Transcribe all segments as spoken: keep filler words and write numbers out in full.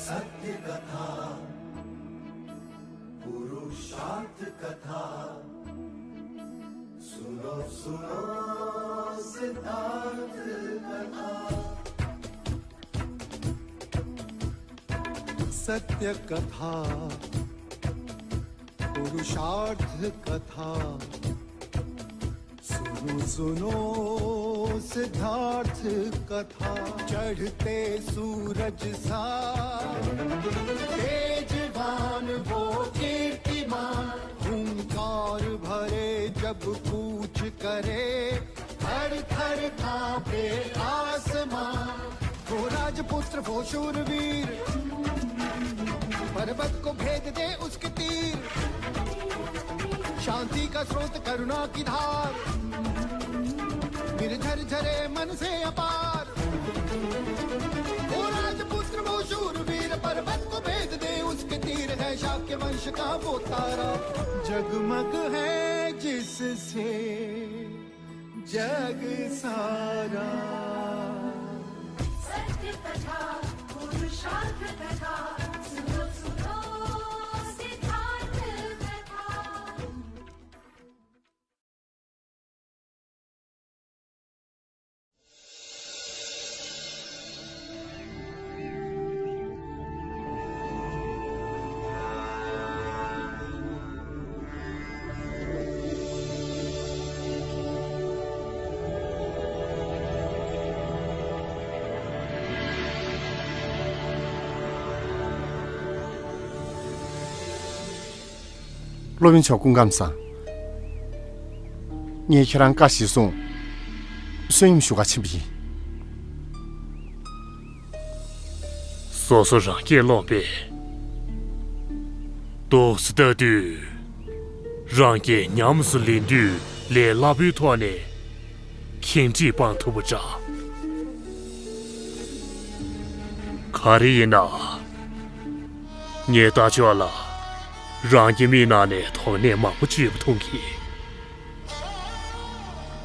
सत्य कथा, पुरुषार्थ कथा। सुनो, सुनो सिद्धार्थ कथा। सत्य कथा, पुरुषार्थ कथा। सुनो, सुनो सिद्धार्थ कथा। चढ़ते सूरज सा तेजवान वो कीर्तिमान, हुंकार भरे जब कूच करे, थर थर कांपे आसमां। वो राजपुत्र, वो शूरवीर, पर्वत को भेद दे उसके तीर। शांति का स्रोत, करुणा की धार, निर्झर झरे मन से अपार। वो राजपुत्र, वो शूरवीर, पर्वत को भेद दे उसके तीर, है शाक्य वंश का वो तारा, जगमग है जिससे जग सारा। सत्य कथा, पुरुषार्थ कथा, सुनो, सुनो सिद्धार्थ कथा। སློབ་དཔོན་མཆོག་སྐུ་ཁམས་བཟང་། ངས་ཁྱེད་རང་བཀའ་ཞིག་གསུངས། གསོན་ཉམས་ཞུ་ག་ཕྱིན་པ་ཡིན། སོ་སོ་རང་སྐད་སློང་པས། དུག་སེལ་ལྟ་དུས། རང་སྐད་ཉམས་སུ་ལེན་དུས་ལས་སླ་པོའི་ཐོག་ནས་ཁེངས་དྲེགས་སྤང་ཐུབ་པ་འདྲ། ག་རེ་ཡིན་ན། ངས་ལྟ་ཕྱོགས་ལ་རང་གི་མིག་ནང་ནས་དོགས་གནས་མང་པོ་བརྗོད་པ་མཐོང་གི།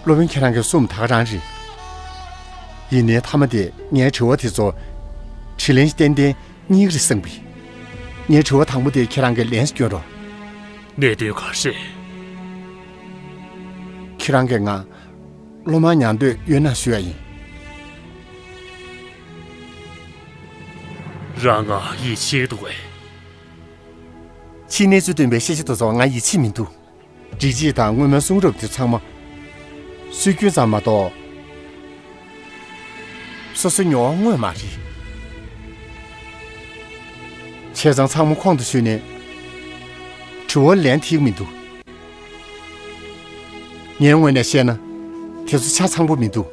སློབ་དཔོན་ཁྱེད་རང་གིས་གསུངས་ད་ག་རང་རེད། ཡིན་ནའི་མཐའ་མ་དེ་ངའི་དྲི་བ་དེ་ཚོ་དྲིས་ལན་ཏན་ཏན་གཉིས་རེ་གསུངས་པས། ངའི་དྲི་བ་དང་པོ་དེ་ཁྱེད་རང་གིས་ལན་སྐྱོན་རོགས། གནད་དོན་ག་རེ། ཁྱེད་རང་གིས་ང་སློབ་མ་ཉར་འདོད་ཡོད་ན་ཞུ་ཡ་ཡིན། རང་ང་ཡིད་ཆེས་འདུག་གས། ཕྱིའི་གནས་ཚུལ་སྟོན་པའི་ཤེས་བྱ་དེ་ཚོ་ང་ཡིད་ཆེས་མི་འདུག་སྒྲིག་གཞི་དང་སྔོན་མའི་གསུང་རབ་དེ་ཚང་མ་སྲོལ་རྒྱུན་ཙམ་མ་གཏོགས། སོ་སོའི་མྱོང་བ་དངོས་མ་རེད། བྱས་ཙང་ཚང་མ་ཁོང་དུ་ཆུད་ནས་དྲི་བར་ལན་ཐིག་མི་འདུག་ངའི་ངོས་ནས་བཤད་ན། དེ་ཚོ་ཆ་ཚང་པོ་མི་འདུག་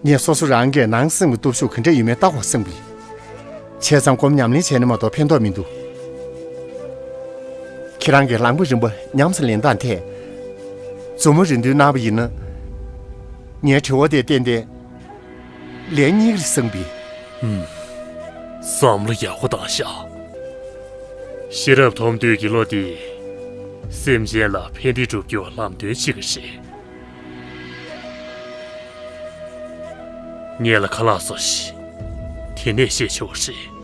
ངས་སོ་སོ་རང་གིས་ནང་གསེས་ཀྱི་སྟོབས་ཤུགས་ག་འདྲ་ཡོད་མེད་བལྟ་དགོས་བསམ་གི། བྱས་ཙང་སྒོམ་ཉམས་ལེན་བྱས་ན་མ་གཏོགས་ཕན་ཐོགས་མི་འདུག་ཁྱེད་རང་གིས་ལམ་གྱི་རིམ་པ་ཉམས་སུ་ལེན་སྟངས་ཐད། མཛུབ་མོ་རེ་འདོན་གནང་བ་ཡིན་ན། ངའི་དྲི་བ་དེ་ཏན་ཏན་ལན་གཉིས་རེ་གསུངས་པས། ཧུམ། བསམ་བློ་ཡག་པོ་བཏང་ཤག་ཤེས་རབ་ཐོབ་འདོད་ཀྱི་བློ་དེ་སེམས་ཅན་ལ་ཕན་བདེ་སྒྲུབ་རྒྱུར་ལམ་སྟོན་བྱེད་ཀྱི་རེད། ངེད་ལ་ཁ་ལག་བཟོ་ཞིག་དེ་ནས་བཤད་ཆོག་གི་རེད།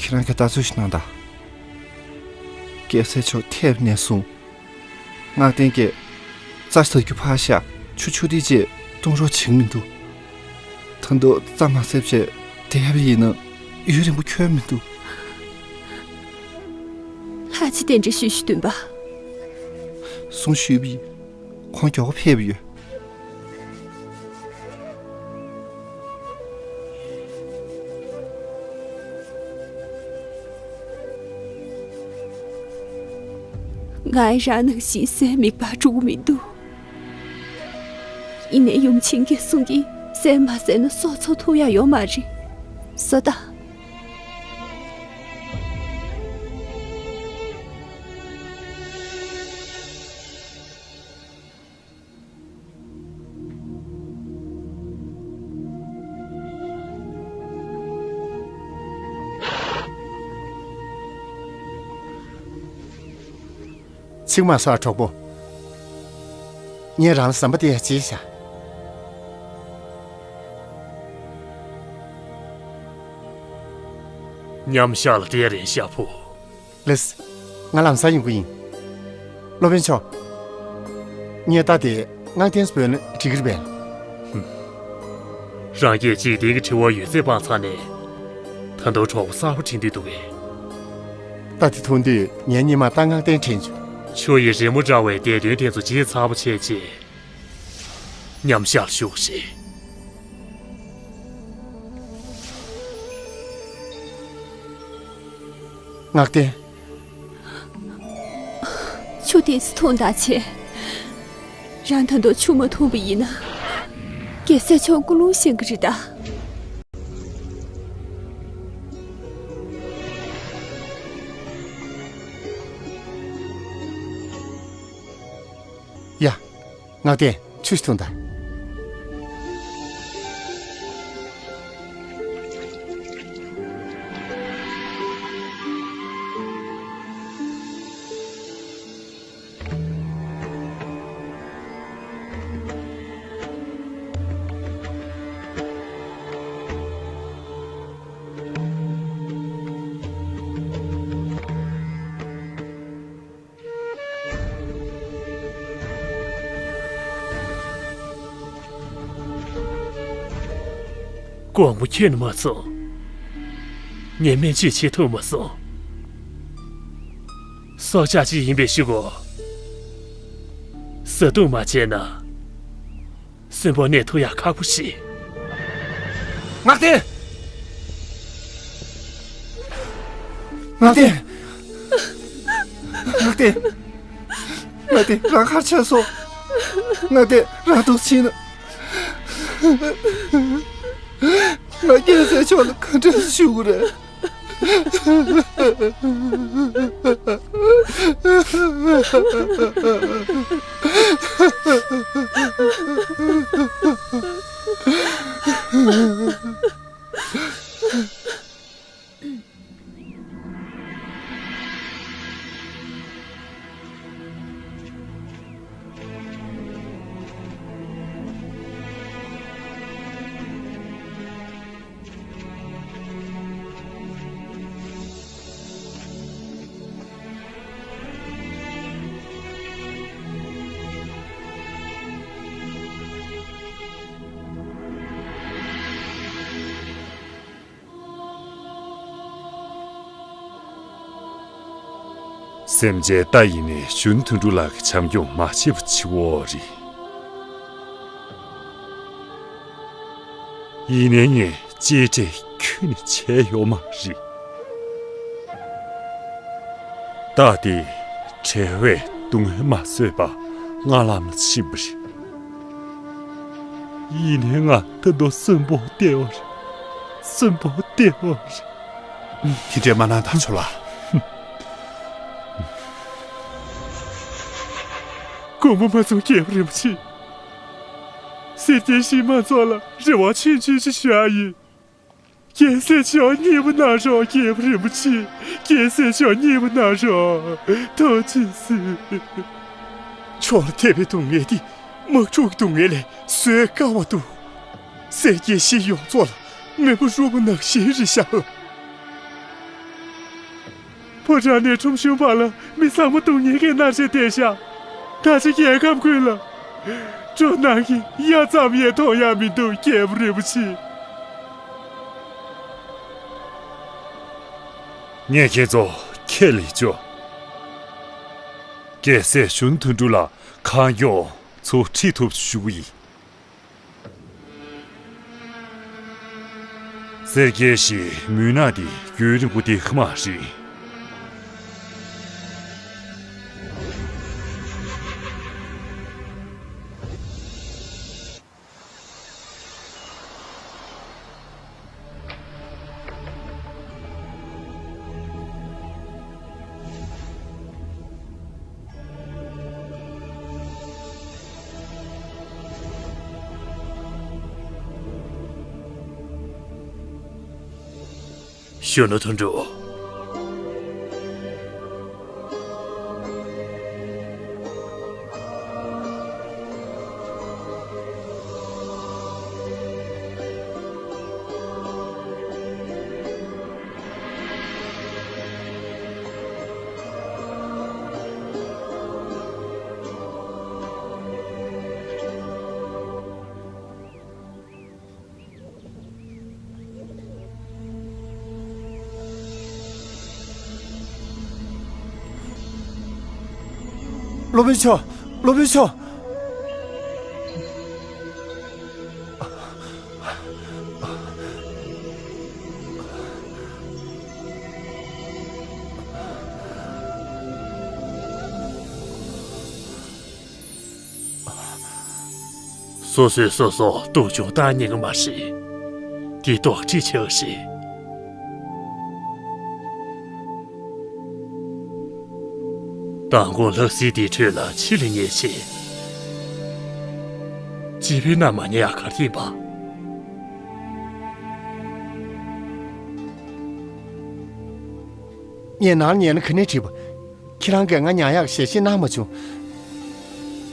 ཁྱེད་རང་གིས་ལྟ་ཚུལ་ཞིག་གནང་དང་། རྒྱལ་སྲས་མཆོག་ཐེབས་ནས་བཟུང་། ངག་བསྟན་གྱི་རྩྭ་ཟ་རྒྱུ་ཕར་བཞག་ཆུ་ཆུ་དེ་ཅེས་གཏོང་རོགས་བྱེད་ཀྱི་མི་འདུག་ད་དུང་རྩྭ་མ་ཟས་བྱས་བསྡད་པ་ཡིན་ན་ཡུན་རིང་པོ་འཁྱོལ་མི་འདུག་ལྷ་རྗེ་གདན་འདྲེན་ཞུས་ཞུས་བདུན་པ། གསུང་ཞུས་པ་ཡིན། ཁོང་མགྱོགས་པོ་ཕེབས་ཡོད། ང་ཡི་རང་ནང་བཞིན་སའི་མིད་པ་འགྲོ་གི་མི་འདུག་ཡིན་ནའི་ཡུམ་ཆེན་གྱིས་གསུང་གིན་སའི་མ་ཟས་ན་སྲོག་འཚོ་ཐུབ་ཡ་ཡོད་མ་རེད། བཟོ་ལྟ། ཚིག་མ་སོགས་གྲོགས་པོ། ངས་རང་ལ་ཟམ་པ་དེ་ཡ་བྱས་བཞག་མཉམ་བཞག་ལ་དེ་རན་ཤ་ཕུ། ལེས། ང་ལམ་སང་ཡོང་གི་ཡིན། སློབ་དཔོན་མཆོག་ངས་ད་དེ་ངག་ལྡན་སྤོས་ན་འགྲིག་གི་རེད་པས། རང་སྐད་འཇིག་རྟེན་གྱི་དྲི་བ་ཡོད་ཚད་སྤང་ཚར་ནས། ད་དུང་གྲོགས་པོ་གསར་པ་དྲན་འདོད་འདུག་གས། ད་དེ་མཐོང་དུས་ངའི་སྙིང་མ་ད་ངག་ལྡན་དྲན་བྱུང་། ཁྱོད་ཡི་རི་མོ་འདྲ་བའི་འདས་དོན་དེ་ཚོ་བརྗེད་ཚར་བ་བྱས་རྗེས། མཉམ་བཞག་ལ་བཞུགས་ཤིག་ངག་ལྡན། ཆུ་དེ་ཚོ་འཐུང་དང་བྱས། རང་ད་དུང་ཆུ་མ་འཐུང་བ་ཡིན་ན། རྒྱལ་སྲས་མཆོག་ཀུན་སློང་བཞེངས་གི་རེད་ད། ཡ། ངག་ལྡན། ཆུ་ཞིག་འཐུང་དང་། དགོང་མོ་ཁྱོན་ནས་མ་སོང་། ངས་སྨན་བཅོས་བྱེད་ཐུབ་མ་སོང་། སྲོག་ཆགས་ཅིག་ཡིན་པའི་ཤུགས་གོ། བཟའ་བཏུང་མ་བྱས་ན། གསོན་པོ་གནས་ཐུབ་ཡག་ཁག་པོ་ཞིག་ངག་ལྡན། ངག་ལྡན། ངག་ལྡན། ངག་ལྡན་རང་ཁར་ཆགས་སོང་། ངག་ལྡན་རང་སྡུག་ཕྱིན་ན། ང་རྒྱལ་སྲས་མཆོག་ལ་ག་འདྲ་ཞུ་དགོས་རེད། སེམས་ཅན་ལྟ་ཡིན་ནས་གཞོན་དོན་གྲུབ་ལགས་ཀྱི་བྱམས་སྐྱོང་མ་བྱས་པ་ཆེ་བོ་རེད། ཡིན་ནའི་ངས་གཅེས་སྤྲས་ཁྱོན་ནས་བྱས་ཡོད་མ་རེད། རྟ་དེ་བྲེལ་བས་སྡུག་བསྔལ་མ་བཟོད་པར་སྔ་ལམ་ལ་ཕྱིན་པ་རེད། ཡིན་ནའི་ང་ད་དུང་གསོན་པོ་བསྡད་ཡོད་རེད། གསོན་པོ་བསྡད་ཡོད་རེད། དེ་འདྲས་མ་གནང་དང་ཆོག་ལ། དགོངས་པ་མ་ཚོམ་རྒྱལ་པོ་རིན་པོ་ཆེ། སེར་སྐྱའི་གཞིས་མང་ཚོགས་ལ་རེ་བ་ཆེན་ཆེན་ཞིག་ཞུ་ཡ་ཡིན། རྒྱལ་སྲས་མཆོག་མཉེས་པོ་གནང་རོགས། རྒྱལ་པོ་རིན་པོ་ཆེ། རྒྱལ་སྲས་མཆོག་མཉེས་པོ་གནང་རོགས། ཐུགས་རྗེ་གཟིགས། མཆོག་ལ་ཐེབས་པའི་སྡུག་བསྔལ་འདི་དམག་འཁྲུག་གི་སྡུག་བསྔལ་ལས་བཟོད་དཀའ་བ་འདུག་སེར་སྐྱའི་གཞིས་ཡོངས་རྫོགས་ལ་མེ་མོ་རུབ་པ་ནང་བཞིན་རེད་ཤག་ཕོ་བྲང་ནས་ཁྲོམ་གཞུང་བར་ལ་མི་ཚང་མ་སྡུག་བསྔལ་གྱིས་མནར་བཞིན་བསྡད་ཤག་ད་ཆ་རྒྱལ་ཁམས་ཀུན་ལ་འགྲོ་སྣང་གི་གཡའ་ཙམ་ཡང་མཐོང་ཡ་མི་འདུག་རྒྱལ་པོ་རིན་པོ་ཆེ། ངས་ཁྱེད་ཚོ་ཁས་ལེན་བཅུག་རྒྱལ་སྲས་གཞོན་དོན་གྲུབ་ལ་གང་མགྱོགས་ཚུར་ཁྲིད་ཐུབ་ཞུ་གི་ཡིན། སེར་སྐྱའི་གཞིས་མུན་ནག་འདི་རྒྱུན་རིང་པོ་བསྡད་ཀྱི་མ་རེད། རྒྱུ་ནོར་དོན་གྲུབ། སློབ་དཔོན་མཆོག་སློབ་དཔོན་མཆོག་སོ་སོས་སོ་སོ་སྡུག་སྦྱོང་བཏང་ཉན་གི་མ་རེད། དེ་དོགས་འདྲི་བྱེད་ཀྱི་རེད། མདང་དགོང་ལྷ་སའི་དེའི་ཁྲོད་ལ་ཕྱི་ལ་ཉལ་བྱས། སྤྱི་པའི་ནང་མ་ཉལ་ཡག་ག་རེ་ཡིན་པ། ངས་ནང་ཉལ་ན་ག་ནས་འགྲིག་པ། ཁྱེད་རང་གིས་ང་ཉལ་ཡག་ཞལ་བཞེས་གནང་མ་བྱུང་།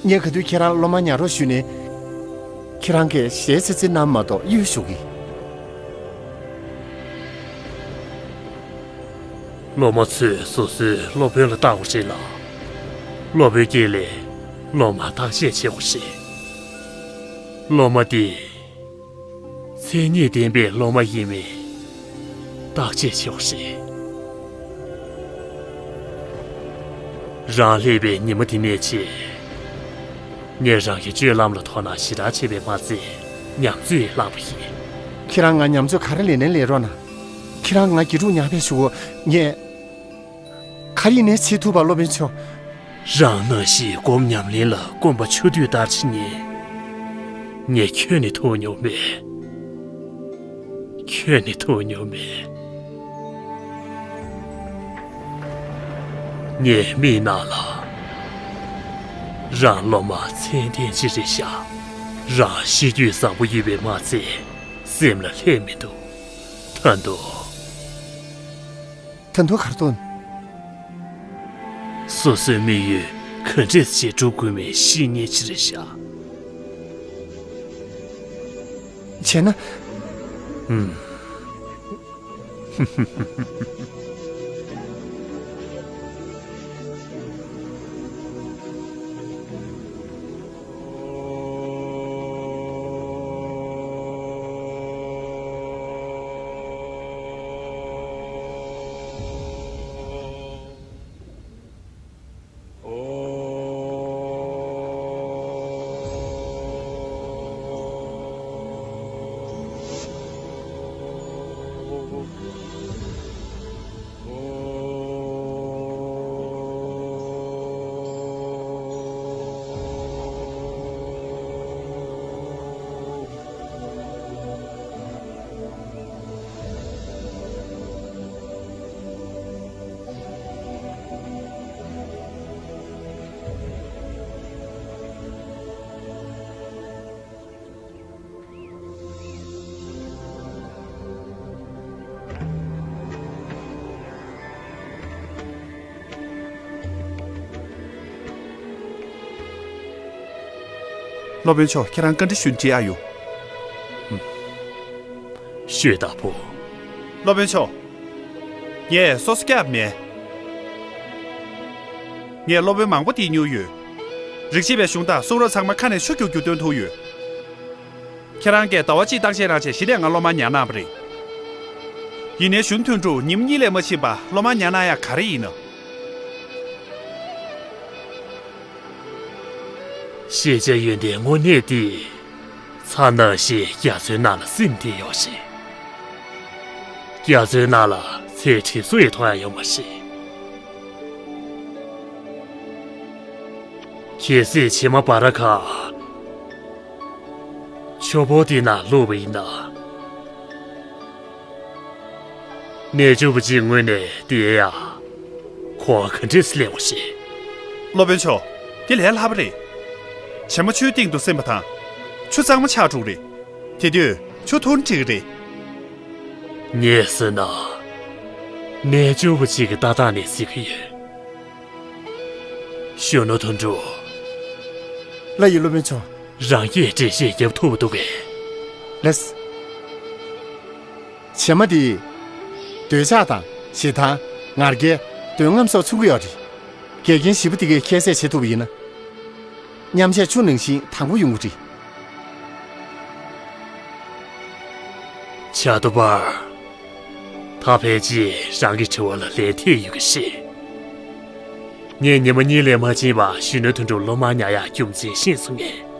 ངས་ག་དུས་ཁྱེད་རང་སློབ་མ་ཉལ་རོགས་ཞུས་ནས། ཁྱེད་རང་གིས་ཞལ་ཙི་ཙི་གནང་མ་གཏོགས་གཡོལ་ཞུ་གི། སློབ་མ་ཚོས་སོ་སོའི་སློབ་དཔོན་ལ་བརྟག་དགོས་རེད་ལ། སློབ་དཔོན་གྱིས་ལས་སློབ་མ་བརྟག་དཔྱད་བྱེད་དགོས་རེད། སློབ་མ་དེ། མཚན་ཉིད་ལྡན་པའི་སློབ་མ་ཡིན་མིན་བརྟག་དཔྱད་བྱེད་དགོས་རེད། རང་སླེབས་པའི་ཉི་མ་དེ་ནས་བྱས། ངས་རང་གི་སྤྱོད་ལམ་ལ་དོ་སྣང་ཞེ་དྲག་བྱས་པས་མ་ཚད་ཉམས་ཚོད་བླངས་པ་ཡིན། ཁྱེད་རང་ང་ཉམས་ཚོད་ག་རེ་ལེན་ནའི་ལེན་རོགས་གནང་། ཁྱེད་རང་ང་དགེ་ཕྲུག་ཉག་ཕེབས་ཞུ་གོ། ངས་ག་རེ་ཡིན་ནའི་བྱེད་ཐུབ་པ། སློབ་དཔོན་མཆོག་རང་ནང་བཞིན་སྒོམ་ཉམས་ལེན་ལ་དཀོན་པ་ཆུང་དུས་ལྟར་བྱེད་མཁན། ངས་ཁྱོན་ནས་ཐུགས་མྱོང་མེད། ཁྱོན་ནས་ཐུགས་མྱོང་མེད། ངའི་མིག་ནང་ལ། རང་སློབ་མ་ཚད་ལྡན་ཅིག་རེད་ཤག་རང་གཤིས་རྒྱུད་བཟང་པོ་ཡོད་པས་མ་ཚད་སེམས་ལ་ལྷད་མི་འདུག་ད་དུང་། ད་དུང་ག་རེ་འདུག་སོ་སོའི་དམིགས་ཡུལ་ག་འདྲས་ཞིག་སྒྲུབ་དགོས་མིན་ཤེས་མཁན་ཅིག་རེད་ཤག་བྱས་ན། ཨུམ། སློབ་དཔོན་མཆོག་ཁྱེད་རང་བཀའ་འདྲི་ཞུ་འདྲི་ཨ་ཡོད། ཤོད་དྭགས་པོ། སློབ་དཔོན་མཆོག་ངས་སོ་སོ་སྐྱབས་མེད། ངས་སློབ་དཔོན་མང་པོ་བསྟེན་མྱོང་ཡོད། རིག་བྱེད་པའི་གཞུང་དང་གསུང་རབ་ཚང་མ་ཁ་ནས་ཆུ་རྒྱུག་རྒྱུག་འདོན་ཐུབ་ཡོད། ཁྱེད་རང་གིས་ཟླ་བ་གཅིག་བརྟག་དཔྱད་གནང་བྱས་གཞི་ནས་ང་སློབ་མ་ཉར་གནང་བ་རེད། ཡིན་ནའི་གཞོན་དོན་གྲུབ་ཉིན་གཉིས་ལས་མ་ཕྱིན་པ་སློབ་མ་ཉར་གནང་ཡག་ག་རེ་ཡིན་ནམ། ཤེས་བྱ་ཡོན་ཏན་དངོས་གནས་དེ། ཚྭ་ནང་བཞིན་རྒྱ་མཚོའི་ནང་ལ་སིམ་བསྡད་ཡོད་ཞིང་། རྒྱ་མཚོའི་ནང་ལ་ཚྭའི་དྲི་བསུང་ཡང་མཐོང་ཡག་ཡོད་མ་རེད། གལ་སྲིད་བྱེ་མ་སྦ་ར་ཁ་ཆུ་ཕོར་དེའི་ནང་བླུགས་པ་ཡིན་ན། རྣལ་འབྱོར་པ་ཅིག་ངོས་ནས་དེ་ཡང་གོ་བ་ག་འདྲས་སླེབས་པ་ཞིག་སློབ་དཔོན་མཆོག་དེ་ལས་སླ་པོ་རེད། བྱེ་མ་ཆུའི་སྟེང་དུ་སིམ་པ་དང་། ཆུ་གཙང་མ་ཆགས་འགྲོ་གི་རེད། དེ་དུས་ཆུ་འཐུང་འགྲིག་གི་རེད། ངས་ཟེར་ན། རྣལ་འབྱོར་པ་ཅིག་གི་ལྟ་སྟངས་ནས་གཟིགས་ཀྱི་ཡོད། གཞོན་ནུ་དོན་གྲུབ། ལགས་ཡིན། སློབ་དཔོན་མཆོག་རང་གིས་འགྲེལ་བཤད་རྒྱབ་ཐུབ་པ་འདུག་གས། ལགས། བྱེ་མ་འདིས་འདོད་ཆགས་དང་ཞེ་སྡང་། ང་རྒྱལ། འདོད་རྔམ་སོགས་མཚོན་གྱི་ཡོད་རེད། འགལ་རྐྱེན་བཞི་པོ་དེ་གས་ཁྱད་བསད་བྱེད་ཐུབ་པ་ཡིན་ན། མཉམ་བཞག་ཆུ་ནང་བཞིན་དྭངས་པོ་ཡོང་གི་རེད། བྱ་དུ་པར། ད་ཕལ་ཆེར་རང་གི་དྲི་བ་ལ་ལན་ཐེབས་ཡོད་ཀྱི་རེད། ངས་ཉི་མ་གཉིས་ལས་མ་ཕྱིན་པར་གཞོན་ནུ་དོན་གྲུབ་སློབ་མར་ཉར་ཡག་རྒྱུ་མཚན་ཤེས་སོང་ངས།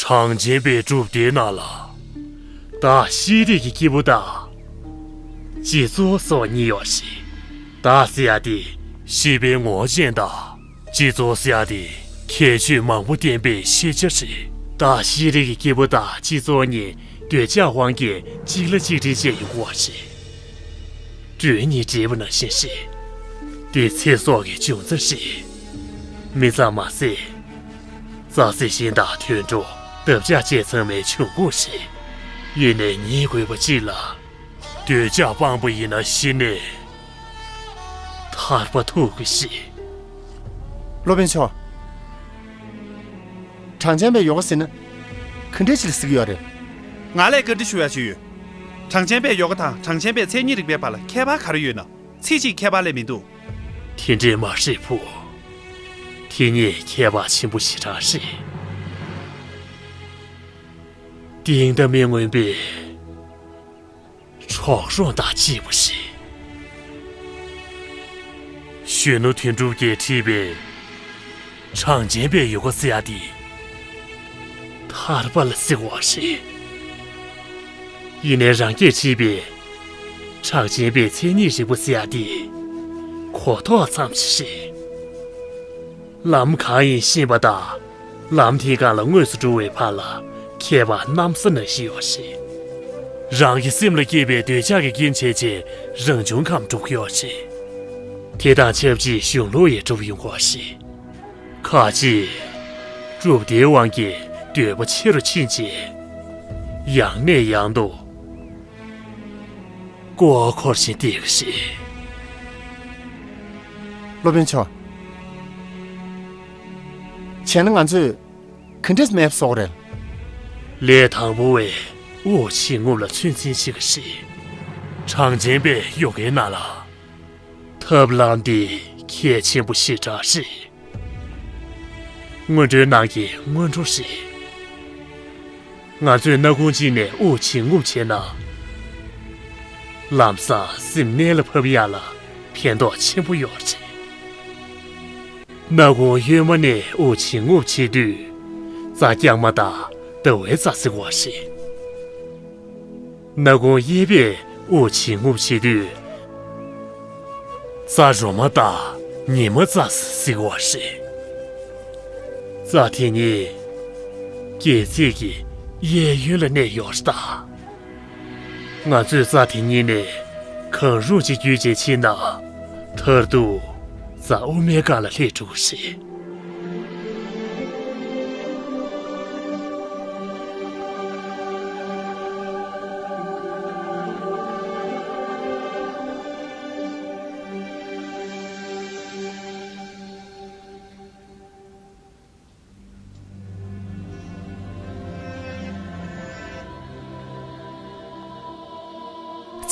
གྲངས་ཅན་པའི་སྒྲུབ་སྡེའི་ནང་ལ། བདག་ཤེས་རིག་གི་སྐྱེས་བུ་དང་། སྤྱི་ཚོགས་སོགས་གཉིས་ཡོད་རེད། བདག་ཟེར་ཡག་དེ་ཤེས་པའི་ངོ་བོ་ཅན་དང་། སྤྱི་ཚོགས་ཟེར་ཡག་དེ་ཁྱད་ཆོས་མང་པོ་ལྡན་པའི་ཤེས་བྱ་རེད། བདག་ཤེས་རིག་གི་སྐྱེས་བུ་དང་སྤྱི་ཚོགས་གཉིས་འདོད་ཆགས་དབང་གིས་གཅིག་ལ་གཅིག་འདྲེས་བྱས་ཡོང་གི་ཡོད་རེད། སྒྲོན་གཉིས་འདྲེས་པ་ནང་བཞིན་རེད། དེ་ཚེ་སྲོག་གི་འབྱུང་རྩ་རེད། མི་ཙམ་མ་ཟད། རྩྭ་སེ་ཤིང་དང་དུད་འགྲོ། འདབ་ཆགས་བཅས་ཚང་མའི་འབྱུང་ཁུངས་རེད། ཡིན་ནའི་ཉན་དགོས་པ་གཅིག་ལ། འདོད་ཆགས་སྤངས་པ་ཡིན་ན་གཞི་ནས་ཐར་པ་ཐོབ་ཀྱི་རེད། སློབ་དཔོན་མཆོག་གྲངས་ཅན་པའི་ཡོ་ག་ཟེར་ན་ག་འདྲ་ཞིག་ལ་ཟེར་གྱི་ཡོད་རེད། ང་ལས་བཀའ་འདྲི་ཞུ་ཡ་ཅིག་ཡོད། གྲངས་ཅན་པའི་ཡོ་ག་དང་གྲངས་ཅན་པའི་མཚན་ཉིད་རིག་པའི་བར་ལ་ཁྱད་པར་ག་རེ་ཡོད་ན། ཚིག་གཅིག་ཁྱད་པར་ལས་མི་འདུག་དེ་འདྲས་མ་རེད་བུ། དེ་གཉིས་ཁྱད་པར་ཆེན་པོ་ཞེ་དྲག་རེད། དེང་ད་མི་མངོན་པའི་གྲོགས་རོང་དང་གཅིག་པ་རེད། གཞོན་ནུ་དོན་གྲུབ་ཀྱིས་བྲིས་པའི་གྲངས་ཅན་པའི་ཡོ་ག་ཟེར་ཡ་དེ་ཐར་པ་ལ་ཟེར་བ་རེད། ཡིན་ནའི་རང་གིས་བྲིས་པའི་གྲངས་ཅན་པའི་མཚན་ཉིད་རིག་པ་ཟེར་ཡ་དེ་གོ་རྟོགས་ཙམ་ཞིག་རེད། ལམ་གང་ཡིན་ཤེས་པ་དང་། ལམ་དེའི་སྒང་ལ་དངོས་སུ་འགྲོ་བའི་བར་ལ་ཁྱད་པར་གནམ་ས་ནང་བཞིན་ཡོད་རེད། རང་གི་སེམས་ལ་སྐྱེས་པའི་འདོད་ཆགས་ཀྱི་རྐྱེན་བྱས་རྗེས་རང་བྱུང་ཁམས་འགྲུབ་ཀྱི་ཡོད་རེད། དེ་དང་ཆབས་ཅིག་གཞུང་ལུགས་ཡང་འགྲུབ་ཡོང་གི་ཡོད་རེད། ཁ་ཅིག་སྒྲུབ་སྡེའི་དབང་གིས་འདོད་པ་ཆེ་རུ་ཕྱིན་རྗེས་ཡང་ནས་ཡང་དུ་མགོ་བ་འཁོར་བཞིན་བསྡད་ཀྱི་རེད། སློབ་དཔོན་མཆོག་བྱས་ན་ང་ཚོས་ག་འདྲས་མེད་པ་བཟོ་དགོས་རེད། ལས་དང་པོ་བས་དབུགས་ཕྱིན་རྔུབ་ལ་ཚོད་འཛིན་བྱེད་ཀྱི་རེད། གྲངས་ཅན་པའི་ཡོ་གའི་ནང་ལ་ཐབས་ལམ་འདི་གལ་ཆེན་པོ་ཞེ་དྲག་རེད། སྔོན་འགྲོའི་ནང་གི་སྔོན་འགྲོ་རེད། ང་ཚོས་སྣ་ཁུང་གཅིག་ནས་དབུགས་ཕྱིན་རྔུབ་བྱས་ན། ལམ་སང་སེམས་གནད་ལ་ཕབ་ཡག་ལ་ཕན་ཐོགས་ཆེན་པོ་ཡོད་རེད། སྣ་ཁུང་གཡོན་མ་ནས་དབུགས་ཕྱིན་རྔུབ་བྱེད་དུས། རྩ་རྐྱང་མ་དང་ཟླ་བའི་རྩ་ཟེར་བ་རེད། སྣ་ཁུང་གཡས་པས་དབུགས་ཕྱིན་རྔུབ་བྱེད་དུས། རྩ་རོ་མ་དང་ཉི་མ་རྩ་ཟེར་བ་རེད། རྩ་དེ་གཉིས་སྒལ་ཚིགས་ཀྱི་གཡས་གཡོན་ལ་གནས་ཡོད་རེད་ད། ང་ཚོས་རྩ་དེ་གཉིས་ནས་གང་རུང་ཅིག་བརྒྱུད་བྱས་ཕྱིན་ན། མཐར་ཐུག་རྩ་དབུ་མའི་སྒང་ལ་སླེབས་འགྲོ་གི་རེད།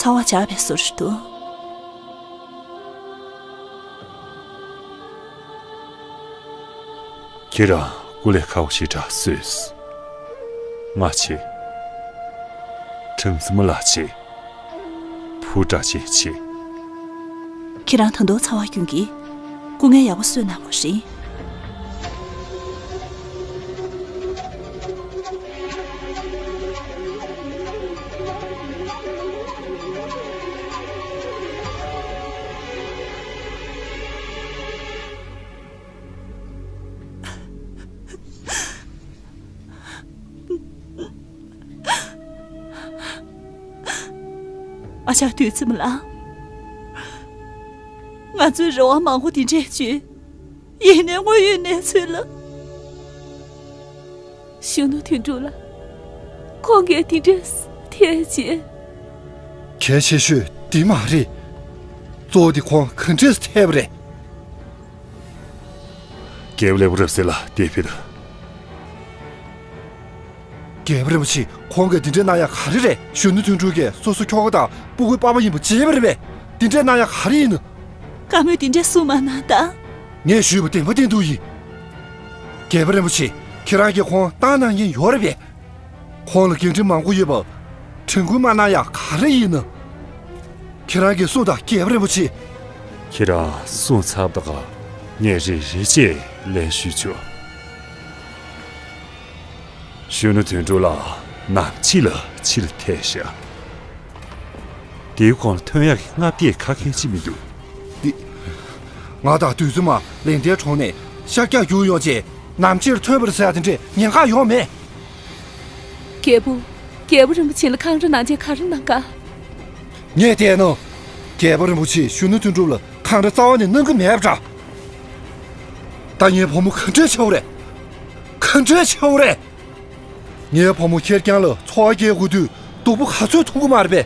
ཚ་བ་འཇགས་པའི་བཟོ་འདྲ་འདུག་ཁྱེད་རང་སྐུ་ལས་ཁག་པོ་ཞེ་དྲག་བཟོས། ང་བྱེད། ཁྲིམས་སྲིད་མི་ལ་བྱེད། བུ་དྲག་ཅན་བྱེད། ཁྱེད་རང་ད་དུང་ཚ་བ་སྐྱོན་གྱིས་སྐུ་ངལ་ཡག་པོ་གསོས་གནང་དགོས་རེད། ཨ་ཅག་དུས་ཚིམ་ལགས། ང་ཚོའི་རེ་བ་མང་པོ་འདི་འདྲས་བཅོལ། ཡིན་ནའི་དངོས་ཡོད་གནས་ཚུལ་ལ། གཞོན་ནུ་དོན་གྲུབ་ལགས། ཁོང་གིས་དེ་འདྲས་ཐལ་ཆེ། གལ་ཆེ་ཤོས་འདི་མ་རེད། གཙོ་བོ་དེ་ཁོང་ག་འདྲས་ཐལ་བ་རེད། རྒྱལ་པོ་ལེགས་པོ་རབ་གསལ་ལ་དེ་ཕེབས། རྒྱལ་པོ་རིན་པོ་ཆེ། ཁོང་གིས་འདི་འདྲས་གནང་ཡག་ག་རེ་རེད། གཞོན་ནུ་དོན་གྲུབ་ཀྱིས་སོ་སོ་ཁྱོ་ག་དང་སྤུ་གུའི་པ་ཕ་ཡིན་པ་བརྗེད་པ་རེད་པས། འདི་འདྲས་གནང་ཡག་ག་རེ་ཡིན་ནམ། བཀའ་མོལ་འདི་འདྲས་གསུངས་མ་གནང་དང་། ངས་ཞུས་པ་བདེན་པ་བདེན་ཐུག་ཡིན། རྒྱལ་པོ་རིན་པོ་ཆེ། ཁྱེད་རང་གིས་ཁོང་བཏང་གནང་མཁན་ཡོད་རེད་པས། ཁོང་ལ་འགན་འཁྲི་མང་པོ་ཡོད་པ། དྲན་སྐུལ་མ་གནང་ཡག་ག་རེ་ཡིན་ནམ། ཁྱེད་རང་གིས་གསུངས་དང་། རྒྱལ་པོ་རིན་པོ་ཆེ། ཁྱེད་རང་གསུངས་ཚར་བ་དང་། ངས་རེ་རེ་བྱས་ལན་ཞུས་ཆོག་གཞོན་ནུ་དོན་གྲུབ་ལགས་ནམ་ཕྱེད་ལ་ཕྱིར་ཐལ་ཤག་དེའི་གོང་ལ་ཐོན་ཡག་གི་མངའ་སྡེ་ཁ་ཁན་ཅིག་མི་འདུག་འདི། ང་དང་དུས་ཚོད་མ་ལེགས་ལྡན་གྲོང་ནས་ཤར་རྒྱག་རྒྱུག་ཡོང་རྗེས་ནམ་ཕྱེད་ཐོན་པར་ཟེར་ཡ་དེ་འདྲས་ཉེན་ཁ་ཡོད་མེད། རྒྱལ་པོ། རྒྱལ་པོ་རིན་པོ་ཆེ་ལ་འཁང་ར་གནང་རྗེས་ག་རེ་གནང་ག་ངས་བལྟས་ན། རྒྱལ་པོ་རིན་པོ་ཆེས་གཞོན་ནུ་དོན་གྲུབ་ལ་འཁང་ར་རྩ་བ་ནས་གནང་གི་མེད་པ་འདྲ། ད་ངའི་བུ་མོ་ག་འདྲས་བྱེད་དགོས་རེད། ག་འདྲས་བྱེད་དགོས་རེད། ངའི་བུ་མོ་ཁེར་རྐྱང་ལ་འཚོ་བ་སྐྱེལ་དགོས་དུས་སྡུག་པོ་ག་ཚོད་ཐུག་གི་མ་རེད་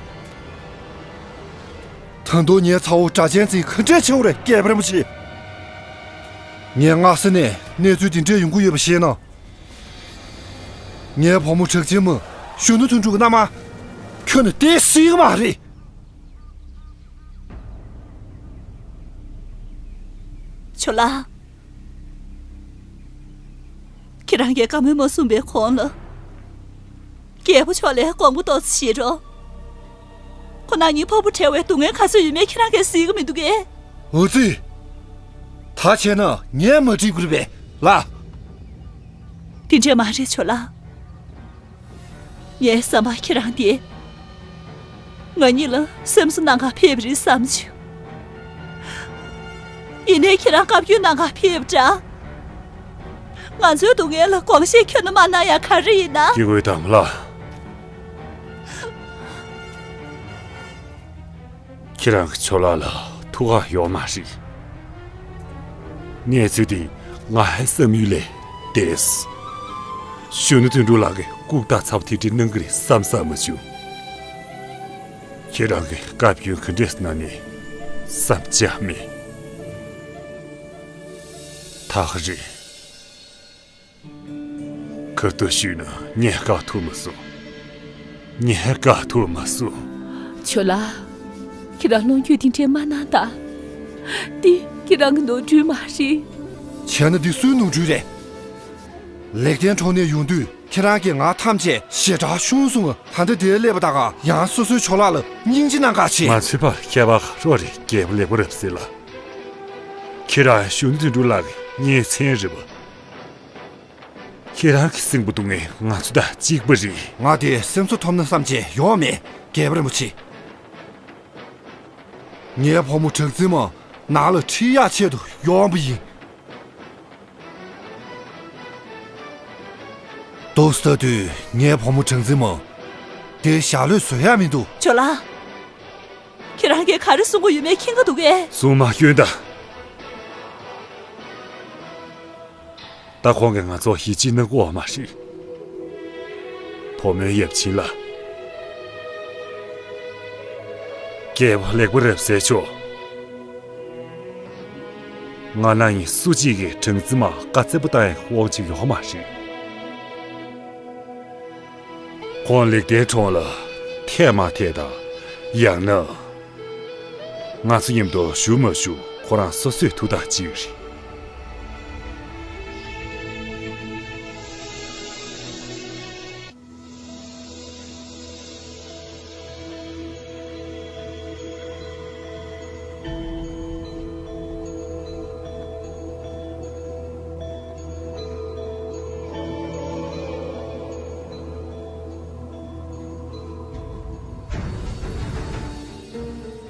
པས། ད་དུང་ངའི་ཚ་བོ་སྒྲ་གཅན་འཛིན་ག་འདྲས་བྱེད་དགོས་རེད། རྒྱལ་པོ་རིན་པོ་ཆེ། ངས་སྔ་ས་ནས་གནས་ཚུལ་འདི་འདྲས་ཡོང་གི་ཡོད་པ་ཤེས་ན། ངའི་བུ་མོ་གྲགས་ཅན་མ་གཞོན་ནུ་དོན་གྲུབ་ཀྱི་མནའ་མ་ཁྱོན་ནས་སྟེར་སྲིད་ཀྱི་མ་རེད། ཇོ་ལགས། ཁྱེད་རང་གིས་བཀའ་མོལ་མ་གསུངས་པའི་གོང་ལ། རྒྱལ་པོ་མཆོག་ལ་དགོངས་པ་ཏོག་ཙམ་བཞེས་རོགས། ཁོ་ན་ཉིད་ཕོ་བུ་བྲལ་བའི་སྡུག་བསྔལ་ག་ཚོད་ཡོད་མེད་ཁྱེད་རང་གིས་གཟིགས་ཀྱི་མི་འདུག་གས། འོ་ཙི། ད་བྱས་ན་ངས་མ་འགྲིག་གི་རེད་པས་ལགས། དེ་འདྲས་མ་རེད་ཇོ་ལགས། ངའི་བསམ་པར་ཁྱེད་རང་དེ་ང་གཉིས་ལ་སེམས་གསོ་གནང་གར་ཕེབས་པ་རེད་བསམ་བྱུང་། ཡིན་ནའི་ཁྱེད་རང་བཀའ་བཀྱོན་གནང་གར་ཕེབས་པ་འདྲ། ང་ཚོའི་སྡུག་བསྔལ་ལ་དགོངས་བཞེས་ཁྱོན་ནས་མ་གནང་ཡག་ག་རེ་ཡིན་ན། སྐྱེ་དགུའི་དམ་ལ། ཁྱེད་རང་གི་ཇོ་ལགས་ལ་ཐུགས་ཁག་ཡོད་མ་རེད། གནས་ཚུལ་འདི་ང་ཧའི་བསམ་ཡུལ་ལས་འདས། གཞོན་ནུ་དོན་གྲུབ་ལགས་ཀྱིས་ལྐུགས་རྟགས་ཚ་པོ་དེ་འདྲ་གནང་གི་རེད་བསམ་བསམ་མ་བྱུང་། ཁྱེད་རང་གིས་བཀའ་བཀྱོན་ག་འདྲས་གནང་ནས་བསམ་འཆར་མེད། ཐག་རེད། ག་དུས་ཞུས་ན་ངས་བཀག་ཐུབ་མ་སོང་། ངས་བཀག་ཐུབ་མ་སོང་། ཇོ་ལགས། ཁྱེད་རང་ལོངས་སྤྱོད་འདི་འདྲས་མ་གནང་དང་། འདི་ཁྱེད་རང་གི་ནོར་འཁྲུལ་མ་རེད། བྱས་ན་འདི་སུའི་ནོར་འཁྲུལ་རེད། ལེགས་ལྡན་གྲོང་ནས་ཡོང་དུས་ཁྱེད་རང་གིས་ང་ཐམས་ཅད་ཞེ་དྲག་ཤོང་སོང་། ད་ལྟ་འདིར་སླེབས་པ་ད་ག་ཡང་སོ་སོའི་ཇོ་ལགས་ལ་སྙིང་རྗེ་གནང་ག་བྱེད། མ་ཚོད་པ་ཁྱད་པར་ག་རེ་རེད། རྒྱལ་པོ་ལེགས་པོ་རབ་གསལ་ལགས། ཁྱེད་རང་གཞོན་ནུ་དོན་གྲུབ་ལགས་ཀྱི་གཉེན་ཚན་རེད་པ། ཁྱེད་རང་གི་སེམས་པ་སྡུག་བསྔལ་ང་ཚོ་དང་གཅིག་པ་རེད། ང་དེ་སེམས་གསོ་ཐོབ་ན་བསམ་བྱས་ཡོང་མེད། རྒྱལ་པོ་རིན་པོ་ཆེ། ངའི་བུ་མོ་གྲགས་འཛིན་མ་ནང་ལ་ཁྲིད་ཡག་ཆེད་དུ་ཡོང་བ་ཡིན། འདུག་ཟེར་དུས་ངའི་བུ་མོ་གྲགས་འཛིན་མ་དེ་ཞག་ལོས་བཟོད་ཡག་མི་འདུག་ཇོ་ལགས། ཁྱེད་རང་གིས་ག་རེ་གསུང་གི་ཡོད་མེད་མཁྱེན་གྱི་འདུག་གས། གསུང་མ་སྐྱོན་དང་། ད་ཁོང་གིས་ང་ཚོར་ཡིད་ཆེས་གནང་གི་ཡོད་མ་རེད། བུ་མོའི་ཡབ་ཆེན་ལགས། རྒྱལ་པོ་ལེགས་པོ་རབ་གསལ་མཆོག་ང་རང་གཉིས་སུ་གཅིག་གིས་གྲགས་འཛིན་མར་བཀའ་བཙན་པོ་བཏང་ཡག་དབང་ཆ་ཡོད་མ་རེད། ཁོང་ལེགས་ལྡན་གྲོང་ལ་ཐད་མ་ཐད་དང་། ཡང་ན། ང་ཚོ་མཉམ་དུ་བཞུགས་མ་བཞུགས་ཁོ་རང་སོ་སོས་ཐུགས་ཐག་བཅད་ཡོད་རེད།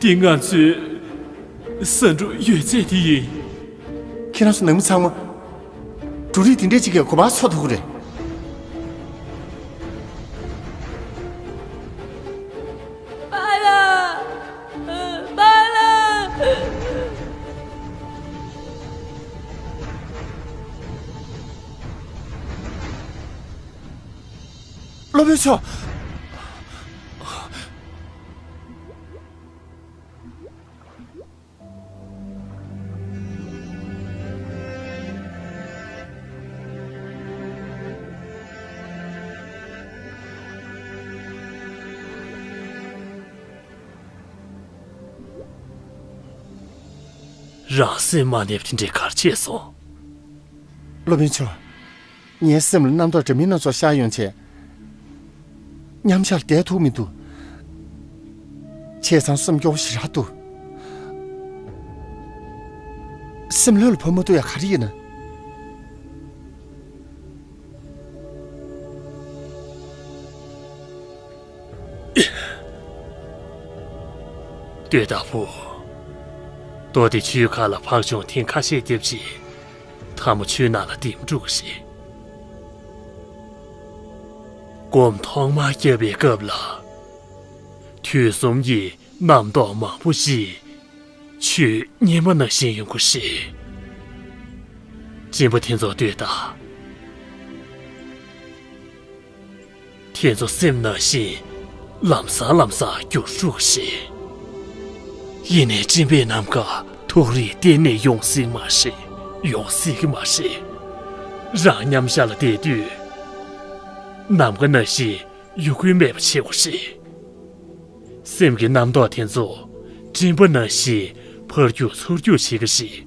འདི་ང་ཚོའི་ཟ་འབྲུ་ཡོད་ཚད་དེ་ཡིན། ཁྱེད་རང་ཚོ་ནང་མི་ཚང་མ་འབྲུ་རིགས་དེ་འདྲས་ཅིག་གིས་གོ་བ་ཚོ་ཐུབ་ཀྱི་རེད། པཱ་ལགས། པཱ་ལགས། སློབ་དཔོན་མཆོག་རང་སེམས་མ་ནེམ་དེ་འདྲའི་གར་བྱས་སོང་། སློབ་དཔོན་མཆོག་ངའི་སེམས་ལ་རྣམ་རྟོག་འདྲ་མིན་སྣ་ཚོགས་ཤར་ཡོང་བྱས། མཉམ་ཞག་ལ་བསྡད་ཐུབ་མི་འདུག་བྱས་ཙང་སེམས་སྐྱོ་བོ་ཞེ་དྲག་འདུག་སེམས་ལྷོད་ལ་བབས་མ་ཐུབ་ཡ་ག་རེ་ཡིན་ན། ལྟོས་དང་བུ། རྡོ་དེ་ཆུའི་ཁ་ལ་འཕགས་མཆོང་ཐེངས་ཁ་ཤས་བརྒྱབ་རྗེས། མཐའ་མ་ཆུའི་ནང་ལ་ལྡེམ་འགྲོ་གི་རེད། སྒོམ་ཐོག་མར་བརྒྱབ་པའི་སྐབས་ལ། དུས་གསུམ་གྱི་རྣམ་རྟོག་མང་པོ་ཞིག་ཆུའི་སྙེ་མ་ནང་བཞིན་ཡོང་གི་རེད། སྦྱིན་པ་དེ་ཚོ་ལྟོས་དང་། དེ་ཚོ་སེམས་ནང་བཞིན་ལམ་སང་ལམ་སང་འགྱུར་འགྲོ་གི་རེད། ཡིན་ནའི་སྦྱིན་པའི་ནམ་མཁའ་ཐུགས་རིས་གཏན་ནས་ཡོང་སྲིད་མ་རེད། ཡོང་སྲིད་ཀྱི་མ་རེད། རང་མཉམ་ཞག་ལ་བསྡད་དུས། ནམ་མཁའ་ནང་བཞིན་ཡོང་གི་མེད་པ་བྱེད་དགོས་རེད། སེམས་ཀྱི་རྣམ་རྟོག་དེ་ཚོ་སྤྲིན་པ་ནང་བཞིན་འཕར་རྒྱུག་ཚུར་རྒྱུག་བྱེད་ཀྱི་རེད།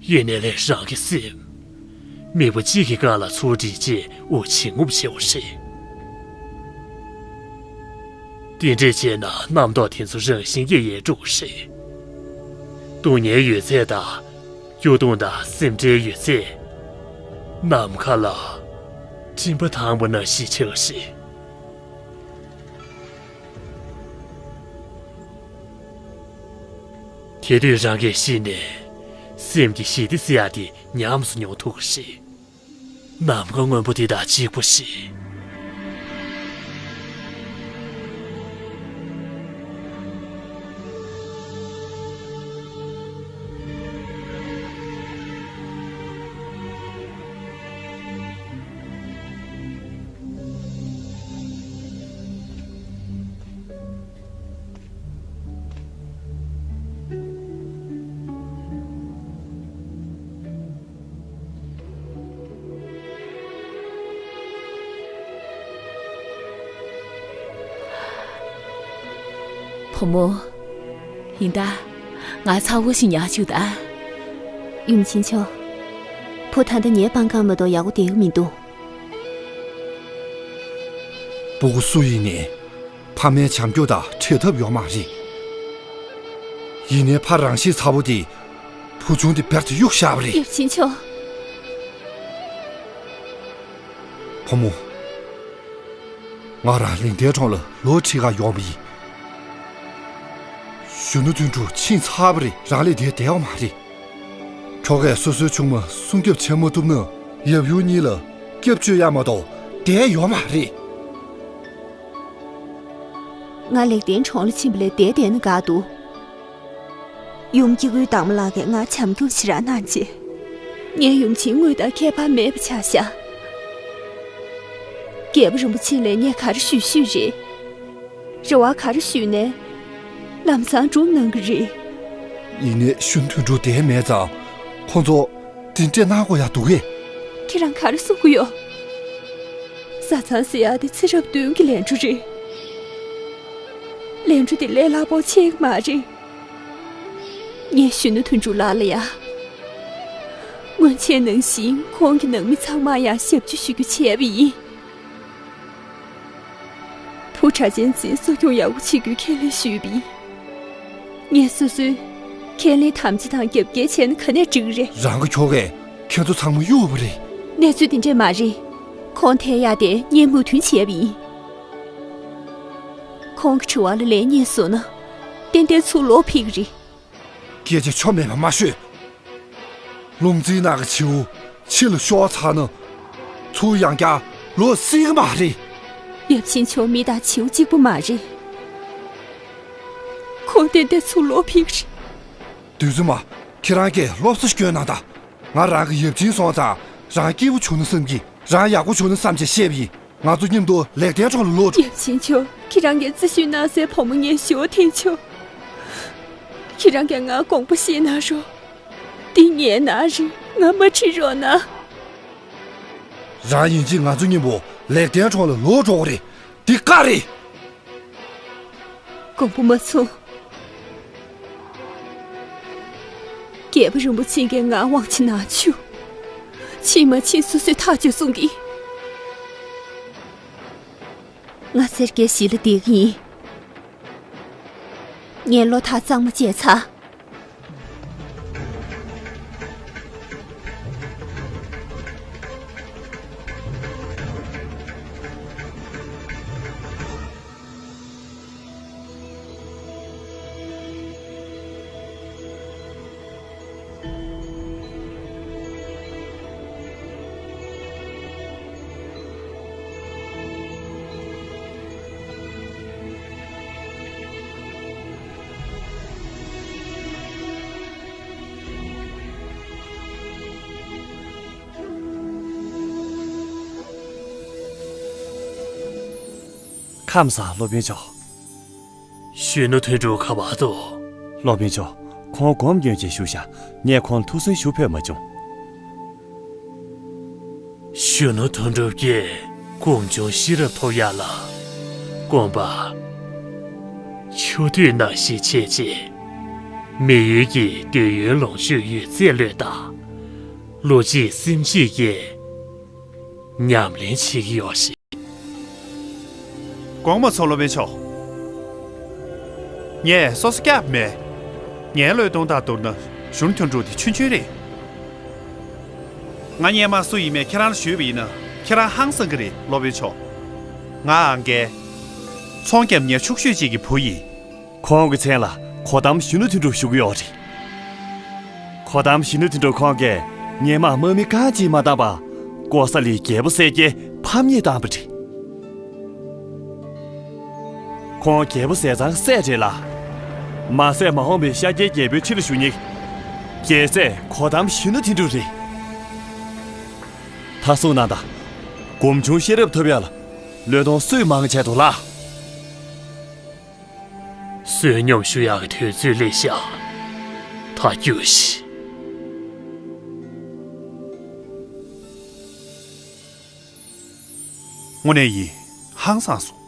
ཡིན་ནའི་ལས་རང་གི་སེམས། མིད་པ་གཅིག་གི་སྒང་ལ་ཚུར་སྒྲིལ་རྗེས་དབུགས་ཕྱིན་རྔུབ་བྱེད་དགོས་རེད། དེ་འདྲས་བྱས་ན་རྣམ་རྟོག་དེ་ཚོ་རང་བཞིན་གྱིས་ཡལ་འགྲོ་གི་རེད། སྡུག་བསྔལ་ཡོད་ཚད་དང་། སྐྱོ་གདུང་དང་སེམས་ཁྲལ་ཡོད་ཚད། ནམ་མཁའ་ལ་སྤྲིན་པ་ལྡང་བ་ནང་བཞིན་ཆགས་ཤིང་། དེ་དུས་རང་གིས་གཞི་ནས་སེམས་ཀྱི་ཞི་བདེ་ཟེར་ཡག་དེ་ཉམས་སུ་མྱོང་ཐུབ་ཀྱི་རེད། ནམ་མཁའ་སྔོན་པོ་དེ་དང་གཅིག་པ་ཞིག་བུ་མོ། ཡིན་ད། ང་ཚ་བོ་ཞིག་ཉར་བཅུག་ད། ཡུམ་ཆེན་མཆོག་བུ་ད་ལྟ་ངའི་པང་ཁང་མ་གཏོགས་ཡག་པོ་བསྡད་ཀྱི་མི་འདུག་སྤུ་གུ་སུ་ཡིན་ནའི་ཕ་མའི་བྱམས་སྐྱོང་དང་བྲལ་ཐབས་ཡོད་མ་རེད། ཡིན་ནའི་ཕ་རང་ཤི་ཚ་བོ་དེ་བུ་ཆུང་དེ་བེར་དུ་གཡུག་བཞག་པ་རེད། ཡབ་ཆེན་མཆོག་བུ་མོ། ང་རང་ལིང་ཐའི་གྲོང་ལ་ལོ་ཁྲི་ཁ་ཡོང་བ་ཡིན། གཞོན་ནུ་དོན་གྲུབ་ཕྱིན་ཚར་བ་རེད། རང་ལས་དེ་བདེ་བ་མ་རེད། ཁྱོ་གས་སོ་སོའི་ཆུང་མ་སྲུང་སྐྱོབ་བྱེད་མ་ཐུབ་ན་ཡབ་ཡུམ་གཉིས་ལ་སྐྱབས་བཅོལ་ཡ་མ་གཏོགས་བསྡད་ཡོད་མ་རེད། ང་ལེགས་ལྡན་གྲོང་ལ་ཕྱིན་པ་ལས་བསྡད་བསྡད་ན་དགའ་འདུག་ཡུམ་སྐྱེ་དགུའི་བདག་མོ་ལགས་ཀྱིས་ང་བྱམས་སྐྱོང་ཞེ་དྲག་གནང་རྗེས། ངའི་ཡུམ་ཆེན་དངུལ་དང་ཁྱད་པར་མེད་པ་ཆགས་ཤག་རྒྱལ་པོ་རིན་པོ་ཆེ་ལ་ངས་ག་རེ་ཞུས་ཞུས་རེད། རེ་བ་ག་རེ་ཞུས་ནའི། ལམ་སང་སྒྲུབ་གནང་གི་རེད། ཡིན་ནའི་གཞོན་དོན་གྲུབ་བསྡད་མེད་ཙང་ཁོང་ཚོ་དེ་འདྲས་གནང་དགོས་ཡ་འདུག་གས། ཁྱེད་རང་ག་རེ་གསུང་གི་ཡོད། བཟའ་ཚང་ཟེར་ཡ་དེ་ཚེ་རབས་བདུན་གྱི་ལས་འཕྲོ་རེད། ལས་འཕྲོ་དེ་ལས་སླ་པོ་ཆགས་ཀྱི་མ་རེད། ངས་གཞོན་ནུ་དོན་གྲུབ་ལགས་ལ་ཡ། སྔོན་ཆད་ནང་བཞིན་ཁོང་གི་ནང་མི་ཚང་མར་ཡང་ཞབས་ཕྱི་ཞུ་རྒྱུ་བྱས་པ་ཡིན། བུ་གྲྭ་ཆེན་འཛིན་གསོ་སྐྱོང་ཡག་པོ་བྱེད་རྒྱུའི་ཁས་ལེན་ཞུས་པ་ཡིན། ངས་སོ་སོའི་ཁས་ལེན་དམ་བཅའ་དང་རྒྱབ་འགལ་བྱས་ན་ག་ནས་འགྲིག་གི་རེད། རང་གི་ཁྱོ་གས་ཁྱེད་ཚོ་ཚང་མ་གཡུགས་པ་རེད། གནས་ཚུལ་དེ་འདྲས་མ་རེད། ཁོང་ཐད་ཡག་དེ་ངས་མོས་མཐུན་བྱས་པ་ཡིན། ཁོང་གི་དྲི་བ་ལ་ལན་རྙེད་སོང་ན། ཏན་ཏན་ཚུར་ལོག་ཕེབས་ཀྱི་རེད། སྐད་ཆ་ཆོ་མེད་པ་མ་ཤོད། ལུང་རྩིས་ནང་གི་བྱིའུ་ཕྱི་ལ་ཤོར་ཚར་ན། ཚུར་ཡང་བསྐྱར་ལོག་སྲིད་ཀྱི་མ་རེད། ཡབ་ཆེན་མཆོག་མི་དང་བྱིའུ་གཅིག་པུ་མ་རེད། ཁོང་ཏན་ཏན་ཚུར་ལོག་ཕེབས་ཀྱི་རེད། བདུད་འཛིན་མ། ཁྱེད་རང་གིས་སློབ་གསོ་སྐྱོན་གནང་དང་། ང་རང་གི་ཡབ་ཆེན་སོང་ཙང་རང་སྐྱིད་པོ་བྱུང་ན་བསམ་གྱི། རང་ཡག་པོ་བྱུང་ན་བསམ་བྱས་བཤད་པ་ཡིན། ང་ཚོ་མཉམ་དུ་ལེགས་ལྡན་གྲོང་ལ་ལོག་འགྲོ། ཡབ་ཆེན་མཆོག་ཁྱེད་རང་གིས་བརྩི་ཞུ་གནང་སའི་བུ་མོ་ངས་ཞུ་བ་འཐེན་ཆོག་ཁྱེད་རང་གིས་ང་དགོངས་པ་བཞེས་གནང་རོགས། འདི་ངའི་ནང་རེད། ང་མ་ཁྲིད་རོགས་གནང་། རང་ཡིན་གཅིག་ང་ཚོ་མཉམ་པོ་ལེགས་ལྡན་གྲོང་ལ་ལོག་འགྲོ་དགོས་རེད། འདི་བཀའ་རེད། དགོངས་པ་མ་ཚོམ། རྒྱལ་པོ་རིན་པོ་ཆེ་གིས་ང་དབང་ཆ་ནང་བཅུག་ཕྱིན་མ་ཕྱིན་སོ་སོས་ཐག་གཅོད་གསུང་གི། ང་སེར་སྐྱའི་གཞི་ལ་བསྡད་ཀྱི་ཡིན། ངས་བློ་ཐག་གཙང་མ་བཅད་ཚར། ཁམས་བཟང་། སློབ་དཔོན་མཆོག་གཞོན་ནུ་དོན་གྲུབ་ག་པར་འདུག་སློབ་དཔོན་མཆོག་ཁོང་སྒོམ་སྐྱོན་ཅིག་ཞུགས་ཤག་ངས་ཁོང་ལ་ཐུགས་གསོ་ཞུ་ཕོད་མ་བྱུང་། གཞོན་ནུ་དོན་གྲུབ་ཀྱིས་སྒོམ་བྱུང་ཤེས་རབ་ཐོབ་ཡག་ལ། སྒོམ་པ། ཆུ་དུས་ནང་བཞིན་བྱས་རྗེས། མི་ཡུལ་གྱི་འདོད་ཡོན་ལོངས་སྤྱོད་ཡོད་ཚད་བློས་བཏང་། བློ་གཅིག་སེམས་གཅིག་གིས་ཉམས་ལེན་བྱེད་ཀྱི་ཡོད་ཞིང་། དགོངས་པ་མ་ཚོམ། སློབ་དཔོན་མཆོག་ངས་སོ་སོ་སྐྱབས་མེད། ངའི་བློས་གཏོང་སྟངས་བསྡུར་ན་གཞོན་ནུ་དོན་གྲུབ་དེ་ཆུང་ཆུང་རེད། ང་སྔོན་མ་སུ་ཡིན་མིན་ཁྱེད་རང་ལ་ཞུས་པ་ཡིན་ན་ཁྱེད་རང་ཧང་སང་གི་རེད། སློབ་དཔོན་མཆོག་ང་ཨང་རྒས། ཚོང་རྒྱབ་མཁན་ཕྱུག་ཤོས་ཅིག་གི་བུ་ཡིན། ཁོང་གི་མཚན་ལ་གོ་དམ་གཞོན་ནུ་དོན་གྲུབ་ཞུ་གི་ཡོད་རེད། གོ་དམ་གཞོན་ནུ་དོན་གྲུབ་ཁོང་གིས་སྔོན་མ་དམག་མི་རྐང་གཅིག་མ་བཏང་བར་ཀོ་ས་ལིའི་རྒྱལ་པོ་གསལ་རྒྱལ་ཕམ་ཉེས་བཏང་བ་རེད། ཁོང་རྒྱལ་པོ་ཟས་གཙང་སྲས་རེད་ལ། མ་ཟད་མ་འོངས་པའི་ཤཱཀྱའི་རྒྱལ་པོའི་ཁྲི་ལ་བཞུགས་མཁན། རྒྱལ་སྲས་གོ་དམ་གཞོན་ནུ་དོན་གྲུབ་རེད། ད་གསུངས་གནང་དང་། སྒོམ་བྱུང་ཤེས་རབ་ཐོབ་ཡག་ལ་བློས་གཏོང་སུས་མང་བྱས་འདུག་ལགས། བསོད་སྙོམས་ཞུ་ཡག་གི་དུས་ཚོད་སླེབས་ཤག་ད་རྒྱུགས་ཤིག་དངོས་གནས་ཡིན། ཧང་སངས་སོང་།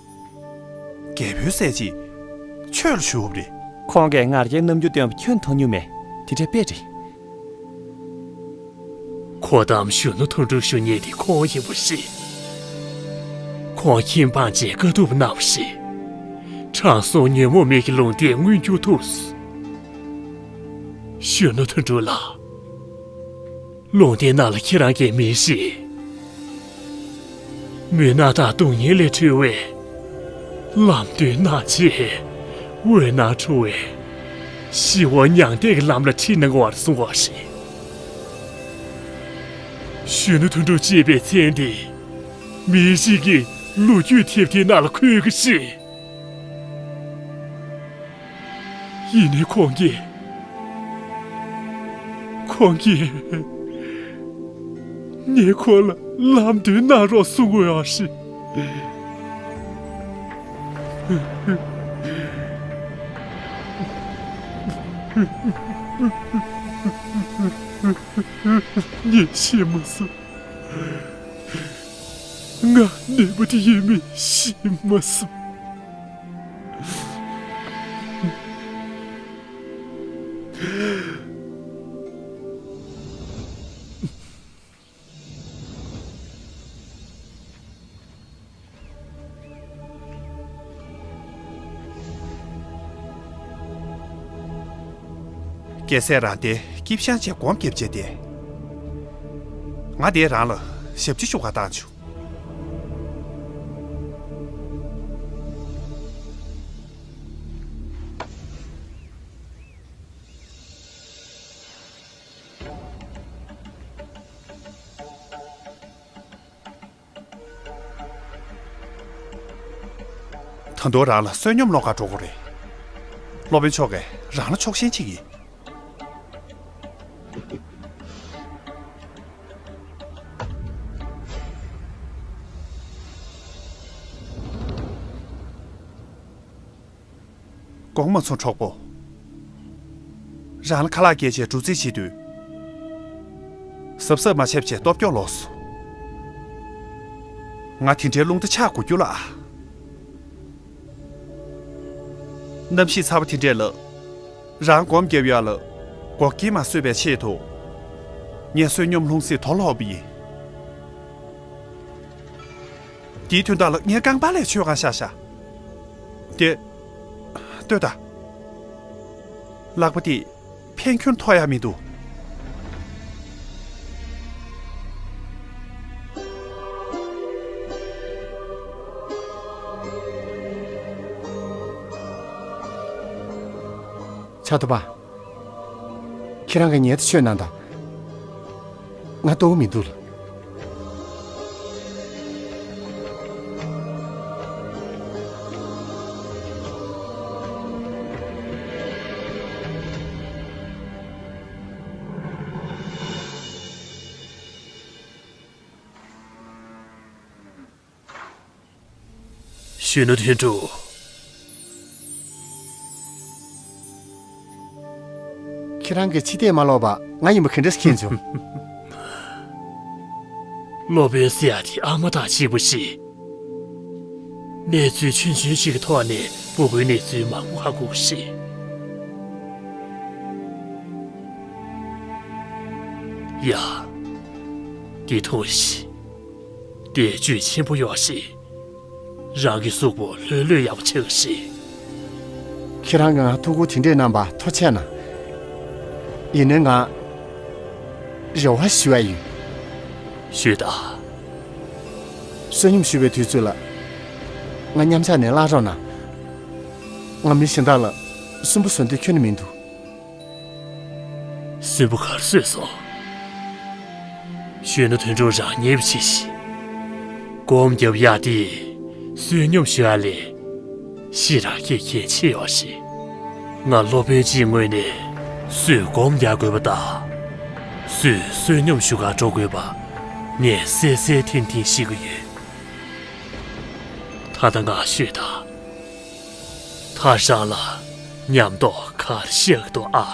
རྒྱལ་པོའི་སྲས་ཅིག་ཆོས་ལ་ཞུགས་པ་རེད། ཁོང་གིས་ང་རྒྱལ་རྣམ་འགྱུར་སྟོན་པ་ཁྱོན་མཐོང་མྱོང་མེད། དེ་འདྲ་དཔེ་རེད། གོ་དམ་གཞོན་ནུ་དོན་གྲུབ་ཞུ་མཁན་དེ་ཁོང་ཡིན་པ་རེད། ཁོང་ཁྱིམ་སྤངས་རྗེས་དཀའ་ཐུབ་གནང་བ་རེད། དྲང་སྲོང་ཉོན་མོངས་མི་གི་ལུང་བསྟན་མངོན་འགྱུར་ཐུབ་སོང་། གཞོན་ནུ་དོན་གྲུབ་ལགས། ལུང་བསྟན་ནང་ལ་ཁྱེད་རང་གིས་མི་ཞིག་མུན་ནག་དང་སྡུག་བསྔལ་ལས་གྲོལ་བའི་ལམ་སྟོན་གནང་རྗེས། འོད་སྣང་འཕྲོ་བའི་ཞི་བ་མྱང་འདས་ཀྱི་ལམ་ལ་ཁྲིད་གནང་བར་གསུངས་པ་རེད། གཞོན་ནུ་དོན་གྲུབ་ཅེས་པའི་མཚན་དེ་མི་ཞིག་གི་ལོ་རྒྱུས་དེབ་ཐེར་ནང་ལ་འཁོད་ཀྱི་རེད། ཡིན་ནའི་ཁོང་གིས། ཁོང་གིས། ངས་ཁོང་ལ་ལམ་སྟོན་གནང་རོགས་གསུང་དགོས་པ་ཞིག་ངས་ཤེས་མ་སོང་། ང་ནད་པ་དེ་ཡིན་མིན་ཤེས་མ་སོང་། རྒྱལ་སྲས་རང་དེ་སྐྱིད་ཤང་བྱས་སྒོམ་རྒྱབ་བྱས་ཏེ། ང་དེ་རང་ལ་ཞབས་ཕྱི་ཞུ་ག་བཏང་བྱུང་། ད་དུང་རང་ལ་བསོད་སྙོམས་སློང་ག་འགྲོ་དགོས་རེད། སློབ་དཔོན་མཆོག་གིས་རང་ལ་ཆོག་ཤེས་བྱེད་ཀྱི། དགོངས་མ་ཚོམས་གྲོགས་པོ། རང་ལ་ཁ་ལག་བརྒྱབ་བྱས་འགྲོ་རྩིས་བྱེད་དུས། གཟབ་གཟབ་མ་བྱས་བྱས་སྟོབས་སྐྱོ་ལོག་སོང་། ང་དེ་འདྲའི་རླུང་རྟ་ཆག་དགོས་རྒྱུ་ལ། གནམ་གཤིས་ཚ་བ་དེ་འདྲས་ལ། རང་སྒོམ་རྒྱབ་ཡག་ལ། སྒོག་སྐྱེས་མ་བཟོས་པའི་ཆེད་དུ། ངས་བསོད་སྙོམས་ལྷུང་བཟེད་དོར་ལོག་པ་ཡིན། དེའི་དོན་དག་ལ་ངས་རྐང་པ་ལས་ཆོད་གང་ཤ་ཤ། དེ། ལྟོས་དང་། ལག་པ་དེ། ཕན་ཁྱོན་ཐོགས་ཡག་མི་འདུག། ཆ་ཐུབ་པ། ཁྱེད་རང་གིས་ཉལ་དུ་ཆོད་གནང་དང་། ང་ལྟོགས་མི་འདུག་ལ། གཞོན་ནུ་དོན་གྲུབ། ཁྱེད་རང་གིས་ཕྱི་བལྟས་མ་ལོག་པ་ང་ཡིན་པ་ག་འདྲས་མཁྱེན་བྱུང་། སློབ་དཔོན་ཟེར་ཡག་དེ་ཨ་མ་དང་གཅིག་པ་ཞིག། གནས་ཚུལ་ཆུང་ཆུང་ཞིག་གི་ཐོག་ནས་སྤུ་གུའི་གནས་ཚུལ་མང་པོ་ཧ་གོ་གི་རེད། ཡ། འདི་འཐུང་ཞིག། དེ་བཅུད་ཆེན་པོ་ཡོད་རེད། རང་གི་གཟུགས་པོ་ལྷོད་ལྷོད་ཡག་པོ་ཆགས་ཀྱི་རེད། ཁྱེད་རང་གིས་ང་ཐུགས་ཁུར་དེ་འདྲས་གནང་བར་ཐུགས་རྗེ་གནང་། ཡིན་ནའི་ང་རེ་བ་ཞུ་ཡག་ཡོད། ཞུས་དང་། བསོད་སྙོམས་ཞུ་བའི་དུས་ཚོད་ལ་ང་མཉམ་ཞག་ནས་ལངས་རོགས་གནང་། ང་མི་གཞན་དག་ལ་སུན་པོ་བཟོ་འདོད་ཁྱོན་ནས་མི་འདུག། སུན་པོ་ག་རེ་བཟོས་སོང་། གཞོན་ནུ་དོན་གྲུབ། རང་ཉལ་བ་བྱས་ཤིག། སྒོམ་རྒྱབ་ཡག་དེ་བསོད་སྙོམས་ཞུ་ཡག་ལས་ཞེ་དྲག་གི་གལ་ཆེ་ཡོད་རེད། ང་སློབ་དཔོན་གཅིག་ངོས་ནས་སུས་སྒོམ་རྒྱག་དགོས་པ་དང་། སུས་བསོད་སྙོམས་ཞུ་གར་འགྲོ་དགོས་པ་ངས་གསལ་གསལ་ཐིང་ཐིང་ཤེས་ཀྱི་ཡོད། ད་ལྟ་ང་ཤོད་དང་། ད་རང་ལ་ཉམས་རྟོགས་ག་རེ་ཤར་གྱི་འདུག་ཨ།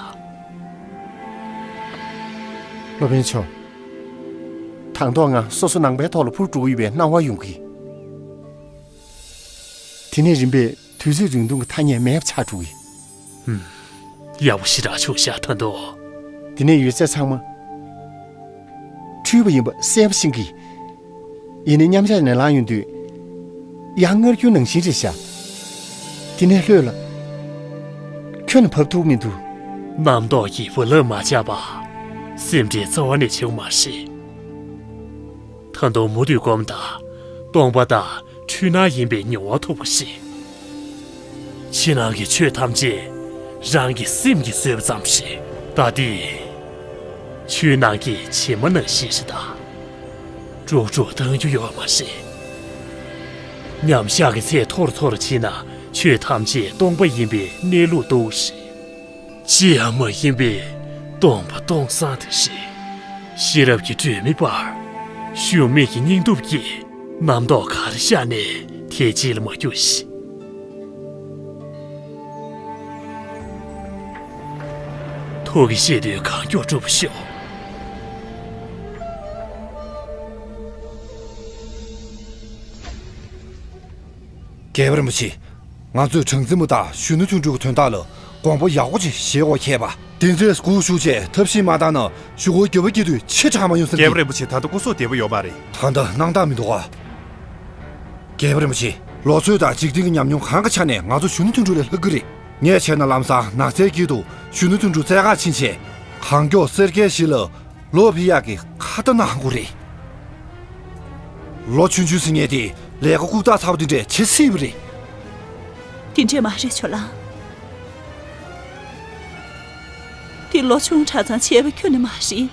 སློབ་དཔོན་མཆོག། དང་ཐོག་ང་སོ་སོ་ནང་པའི་ཐོག་ལ་འཕུར་འགྲོ་གི་ཡོད་པའི་སྣང་བ་ཡོང་གི། དེ་ནས་རིམ་པས་དུས་ཚོད་རིང་ཐུང་གི་ཐ་སྙད་མེད་པ་ཆགས་འགྲོ་གི། ཧུམ། ཡག་པོ་ཞེ་དྲག་བྱུང་ཤག་ད་དུང་། དེ་ནས་ཡོད་ཚད་ཚང་མ་འཁྲུལ་པ་ཡིན་པ་གསལ་པོ་ཤེས་ཀྱི། ཡིན་ནའི་མཉམ་ཞག་ནས་ལངས་ཡོང་དུས། ཡང་སྔར་རྒྱུན་ནང་བཞིན་རེད་ཤག། དེ་ནས་ལྷོད་ལ། ཁྱོན་ནས་བབས་ཐུབ་མི་འདུག། རྣམ་རྟོག་གིས་བུ་ལབ་མ་བྱས་པ། སེམས་ཁྲལ་རྩ་བ་ནས་བྱེད་དགོས་མ་རེད། ད་དུང་མུ་མཐུད་སྒོམ་དང་། སྟོང་པ་དང་འཁྲུལ་སྣང་ཡིན་པའི་མྱོང་བ་ཐོབ་པ་ཞིག། ཕྱི་ནང་གི་ཆོས་ཐམས་ཅད་རང་གི་སེམས་ཀྱིས་བཟོས་པ་ཙམ་ཞིག། ད་འདི་ཆུ་ནང་གི་བྱེ་མ་ནང་བཞིན་རེད་ད། དཀྲུག་དཀྲུག་བཏང་རྒྱུ་ཡོད་མ་རེད། མཉམ་བཞག་གི་ཚད་མཐོ་རུ་མཐོ་རུ་ཕྱིན་ན་ཆོས་ཐམས་ཅད་སྟོང་པ་ཡིན་པའི་གནས་ལུགས་རྟོགས་ཤིག། ཅི་ཡང་མ་ཡིན་པའི་སྟོང་པ་སྟོང་སང་དེ་རེད། ཤེས་རབ་ཀྱི་སྒྲོན་མེ་སྤར། ཞུམ་མེད་ཀྱི་སྙིང་སྟོབས་ཀྱིས་རྣམ་རྟོག་གར་ཤར་ནས་དེ་རྗེས་ལ་མ་རྒྱུགས་ཤིག། ཐུགས་ཀྱི་བཞེད་དོན་གང་མགྱོགས་འགྲུབ་ཤོག། རྒྱལ་བ་རིན་པོ་ཆེ། ང་ཚོས་གྲངས་འཛིན་པ་དང་གཞོན་ནུ་དོན་གྲུབ་ཀྱི་དོན་དག་ལ་དགོངས་པ་ཡག་པོ་ཅིག་བཞེས་དགོས་ཁེལ་པ། དེ་འདྲའི་སྒུག་བཞུགས་བྱས་ཐབས་ཤེས་མ་བཏང་ན་གཞུག་གུ་འགྱོད་པ་སྐྱེ་དུས་ཆེས་དྲག་མ་ཡོང་ས་རེད། རྒྱལ་བ་རིན་པོ་ཆེ། ད་ལྟ་སྐུ་གཟུགས་བདེ་པོ་ཡོད་མ་རེད། ད་ལྟ་སྣང་དག་མི་འདུག་ག། རྒྱལ་བ་རིན་པོ་ཆེ། ལོ་ཚོད་དང་འཇིག་རྟེན་གྱི་ཉམས་མྱོང་གང་གི་ཆ་ནས་ང་ཚོ་གཞོན་ནུ་དོན་གྲུབ་ལས་ལྷག་གི་རེད། ངས་བྱས་ན་ལམ་སང་ནགས་ཚལ་དཀྱིལ་དུ་གཞོན་ནུ་དོན་གྲུབ་བཙལ་ག་ཕྱིན་བྱས། གངས་མགྱོགས་གསེར་རྒྱལ་ཞིག་ལ་ལོག་ཕེབས་ཡག་གི་ཁ་ཏ་གནང་དགོས་རེད། ལོ་ཆུང་ཆུང་ཟེར་མཁན་དེ་ལས་ཀ་ལྐུགས་རྟགས་ཚ་པོ་དེ་འདྲས་བྱེད་སྲིད་པ་རེད། དེ་འདྲས་མ་རེད་ཇོ་ལགས། དེ་ལོ་ཆུང་དྲགས་ཙང་བྱས་པ་ཁྱོན་ནས་མ་རེད།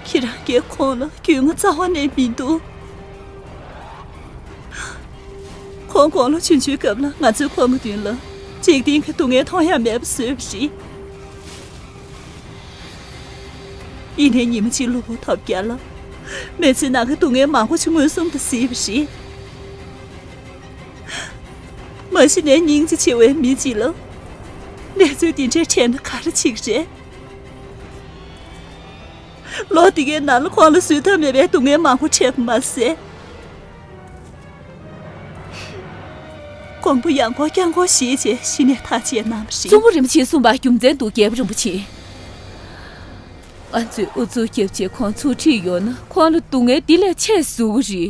ཁྱེད་རང་གིས་ཁོང་ལ་རྒྱུས་མངའ་རྩ་བ་ནས་མི་འདུག། ཁོང་དགུང་ལོ་ཆུང་ཆུང་སྐབས་ལ་ང་ཚོས་ཁོང་གི་མདུན་ལ་འཇིག་རྟེན་གྱི་སྡུག་བསྔལ་མཐོང་ཡ་མེད་པ་བཟོས་པ་རེད། ཡིན་ནའི་ཉི་མ་གཅིག་གློ་བུར་ཐོལ་རྒྱག་ལ། མི་ཚེ་ནང་གི་སྡུག་བསྔལ་མང་པོ་ཞིག་མངོན་སུམ་དུ་གཟིགས་པ་རེད། མ་གཞི་ནས་སྙིང་རྗེ་ཆེ་བའི་མི་གཅིག་ལ་གནས་ཚུལ་འདི་འདྲའི་འཕྲད་ན་ག་རེ་བྱེད་ཀྱི་རེད། ལོ་འདི་གའི་ནང་ལ་ཁོང་ལ་བཟོད་ཐབས་མེད་པའི་སྡུག་བསྔལ་མང་པོ་འཕྲད་པ་མ་ཟད། དགོངས་པ་ཡང་སྐོར་བསྐྱར་སྐོར་བཞེས་བྱས་གཞི་ནས་ཐག་བཅད་གནང་བ་རེད། གཙོ་མོ་རིན་པོ་ཆེས་གསུངས་པ་རྒྱུ་མཚན་འདུག་རྒྱལ་པོ་རིན་པོ་ཆེ། ང་ཚོས་ཨུ་ཚུགས་བརྒྱབ་བྱས་ཁོང་ཚུར་ཁྲིད་ཡོང་ན་ཁོང་ལ་སྡུག་བསྔལ་འདི་ལས་ཆེ་བཟོ་གི་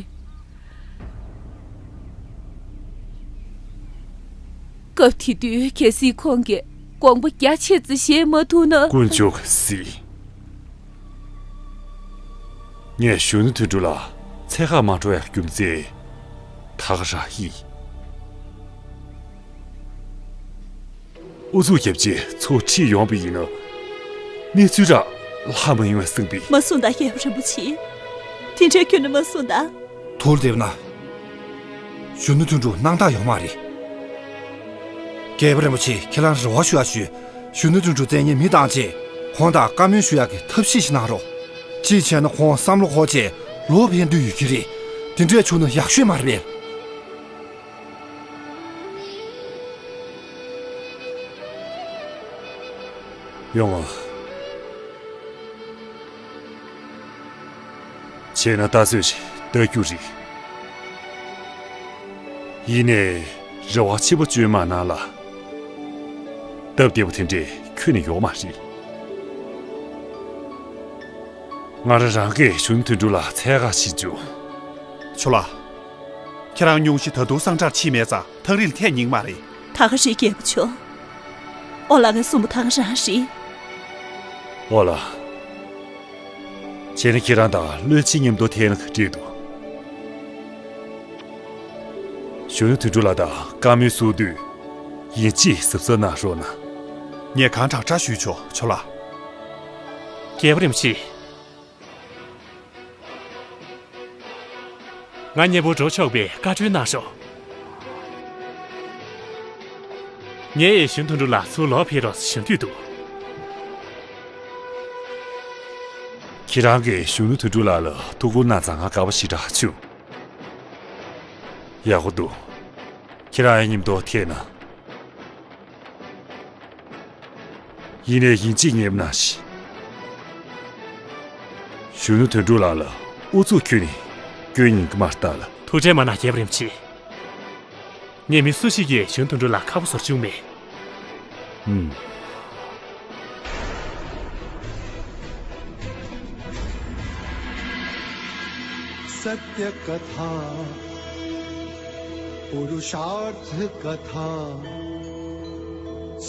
རེད། སྐབས་དེ་དུས་གལ་སྲིད་ཁོང་གིས་དགོངས་པ་རྒྱ་ཆེ་ཙམ་བཞེས་མ་ཐུབ་ན། དཀོན་མཆོག་གི་གཟིགས། ངས་གཞོན་ནུ་དོན་གྲུབ་ལགས་འཚོལ་གར་མ་འགྲོ་ཡག་རྒྱུ་མཚན་ད་ག་རང་ཡིན། ཨུ་ཚུགས་བརྒྱབ་བྱས་ཚུར་ཁྲིད་ཡོང་བ་ཡིན་ན། གནས་ཚུལ་རང་ལྷག་མ་ཡོང་བསམ་པས། མ་གསུངས་དང་རྒྱལ་པོ་རིན་པོ་ཆེ། དེ་འདྲའི་ཁྱོན་ནས་མ་གསུངས་དང་། ཐུགས་བདེ་བ་ན། གཞོན་ནུ་དོན་གྲུབ་སྣང་དག་ཡོད་མ་རེད། རྒྱལ་པོ་རིན་པོ་ཆེ་ཁྱེད་རང་རེ་བ་ཞུ་ཡག་ཞུ། གཞོན་ནུ་དོན་གྲུབ་བཙལ་མཁན་མི་བཏང་བྱས་ཁོང་དང་བཀའ་མོལ་ཞུ་ཡག་གི་ཐབས་ཤེས་ཤིག་གནང་རོགས། གཅིག་བྱས་ན་ཁོང་བསམ་བློ་འཁོར་བྱས་ལོག་ཕེབས་འདོད་ཡོད་ཀྱི་རེད། དེ་འདྲས་བྱུང་ན་ཡག་ཤོས་མ་རེད་པས། ཡོང་ང་། བྱས་ན་ད་གཟོད་ཅིག་ལྟ་རྒྱུ་རེད། ཡིན་ནའི་རེ་བ་ཆེན་པོ་བཅོས་མ་གནང་ལ། སྟབས་བདེ་པོ་དེ་འདྲས་ཁྱོན་ནས་ཡོད་མ་རེད། ང་རང་རང་གིས་གཞོན་ནུ་དོན་གྲུབ་ལགས་འཚོལ་ག་ཕྱིན་བྱུང་། ཇོ་ལགས། ཁྱེད་རང་སྙུང་གཞི་ད་དུང་གསང་ཁྲག་ཕྱིས་མེད་ཙང་ཐག་རིང་ལ་ཐད་ཉན་གྱི་མ་རེད། ད་ག་རེད་རྒྱལ་པོ་མཆོག་ཨོ་ལགས་ཀྱིས་གསུངས་པ་ད་ག་རང་རེད། ཨོ་ལགས། བྱས་ན་ཁྱེད་རང་དང་བློན་ཆེན་མཉམ་དུ་ཐད་ན་ག་འདྲས་འདུག་གཞོན་ནུ་དོན་གྲུབ་ལགས་དང་བཀའ་མོལ་ཚོགས་དུས་ཡིན་གཅིག་གཟབ་གཟབ་གནང་རོགས་གནང་། ངས་གང་དྲག་དྲག་ཞུས་ཆོག་ཇོ་ལགས། རྒྱལ་པོ་རིན་པོ་ཆེ། ང་མཉམ་པོ་འགྲོ་ཆོག་པའི་བཀའ་འཁྲོལ་གནང་ཤོག་ངས་གཞོན་ནུ་དོན་གྲུབ་ལགས་ཚུར་ལོག་ཕེབས་རོགས་ཞུ་འདོད་འདུག་ཁྱེད་རང་གིས་གཞོན་ནུ་དོན་གྲུབ་ལགས་ལ་ཐུགས་ཁུར་གནང་ཙང་ང་དགའ་པོ་ཞེ་དྲག་བྱུང་། ཡག་པོ་འདུག་ཁྱེད་རང་ཡང་མཉམ་དུ་ཐད་ན། ཡིན་ནའི་ཡིན་གཅིག་ངེས་པ་གནང་ཞིག་གཞོན་ནུ་དོན་གྲུབ་ལགས་ལ་ཨུ་ཚུགས་ཁྱོན་ནས་སྐྱོན་ཡིན་གྱི་མ་རེད་ལགས། ཐུགས་ཁྲལ་མ་གནང་རྒྱལ་པོ་རིན་པོ་ཆེ། ངས་མི་སུ་ཞིག་གིས་གཞོན་ནུ་དོན་གྲུབ་ལགས་ཁ་པོ་བཟོ་བཅུག་མེད། ཨུམ། सत्य कथा पुरुषार्थ कथा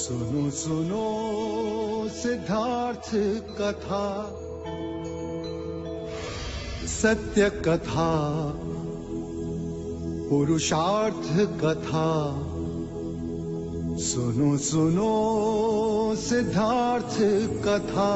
सुनो सुनो सिद्धार्थ कथा सत्य कथा पुरुषार्थ कथा सुनो सुनो सिद्धार्थ कथा